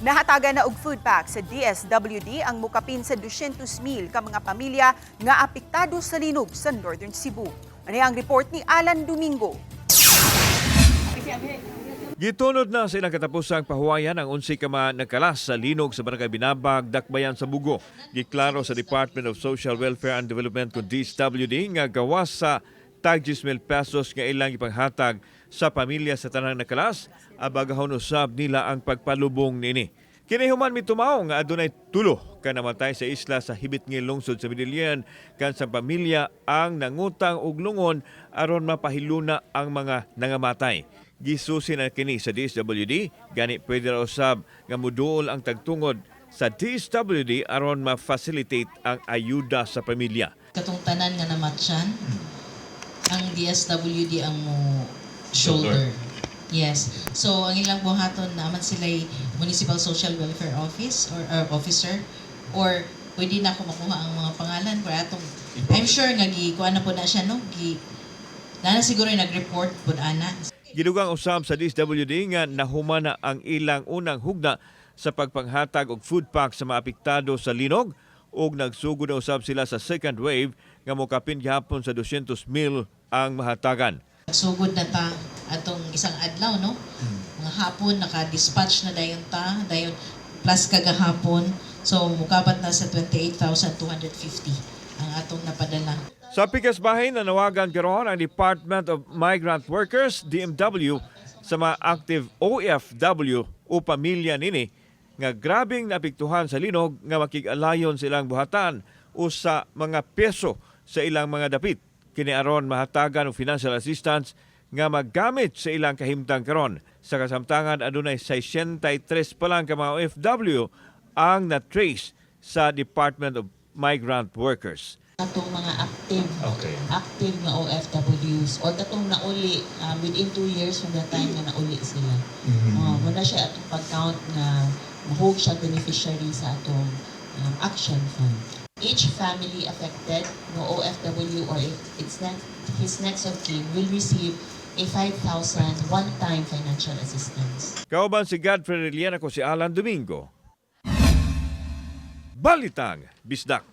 Nahatagan na og food pack sa DSWD ang mukapin sa 200,000 ka mga pamilya nga apektado sa linog sa Northern Cebu. Ano ang report ni Alan Domingo? Gitunod na sa ilang katapusang pahuwayan ang 11 ka mga nakalas sa linog sa Barangay Binabag, Dakbayan sa Bugo. Giklaro sa Department of Social Welfare and Development kung DSWD nga gawas sa tag 10,000 pesos nga ilang ipanghatag sa pamilya sa tanang nakalas, abagahon usab nila ang pagpalubong nini. Kini human mitumaw nga adunay tulo ka namatay sa isla sa Hibitngil, lungsod sa Medellin, kan sa pamilya ang nangutang og lungon aron mapahiluna ang mga nangamatay. Gisusi na kini sa DSWD, gani pwede ra usab nga muduol ang tagtungod sa DSWD aron ma-facilitate ang ayuda sa pamilya. Katong tanan nga namatyan, ang DSWD ang mo shoulder. Yes. So ang ilang buhaton naman sila Municipal Social Welfare Office or officer or pwede na ako makuha ang mga pangalan pero atong I'm sure nga gi kuan na po na siya, no, gi na siguro yung nag-report pud ana. Gidugang usab sa DSWD nga nahumana ang ilang unang hugna sa pagpanghatag og food pack sa maapektado sa linog ug nagsugod na usab sila sa second wave nga mokapin gihapon sa 200,000 ang mahatagan. Sugod na ta atong isang adlaw, no? Mga hapon naka-dispatch na dayon ta, dayon plus kagahapon. So mukabat na sa 28,250 ang atong napadala. Sa pikas bahin, nanawagan karon ang Department of Migrant Workers, DMW, sa mga active OFW o pamilya nini nga grabing naapektuhan sa linog nga makig-alayon sa ilang buhatan o sa mga peso sa ilang mga dapit. Kini aron mahatagan og financial assistance nga magamit sa ilang kahimtang karon. Sa kasamtangan, adunay 63 pa lang ka mga OFW ang na-trace sa Department of Migrant Workers. Atong mga active active nga OFWs or katong nauli within 2 years from the time nga nauli sila. Muna siya atong pag-count nga mahug siya beneficiary sa atong action fund. Each family affected, no OFW or if it's next, his next of kin will receive a 5,000 one-time financial assistance. Kauban si Godfrey Relian, ako si Alan Domingo. Balitang Bisdak.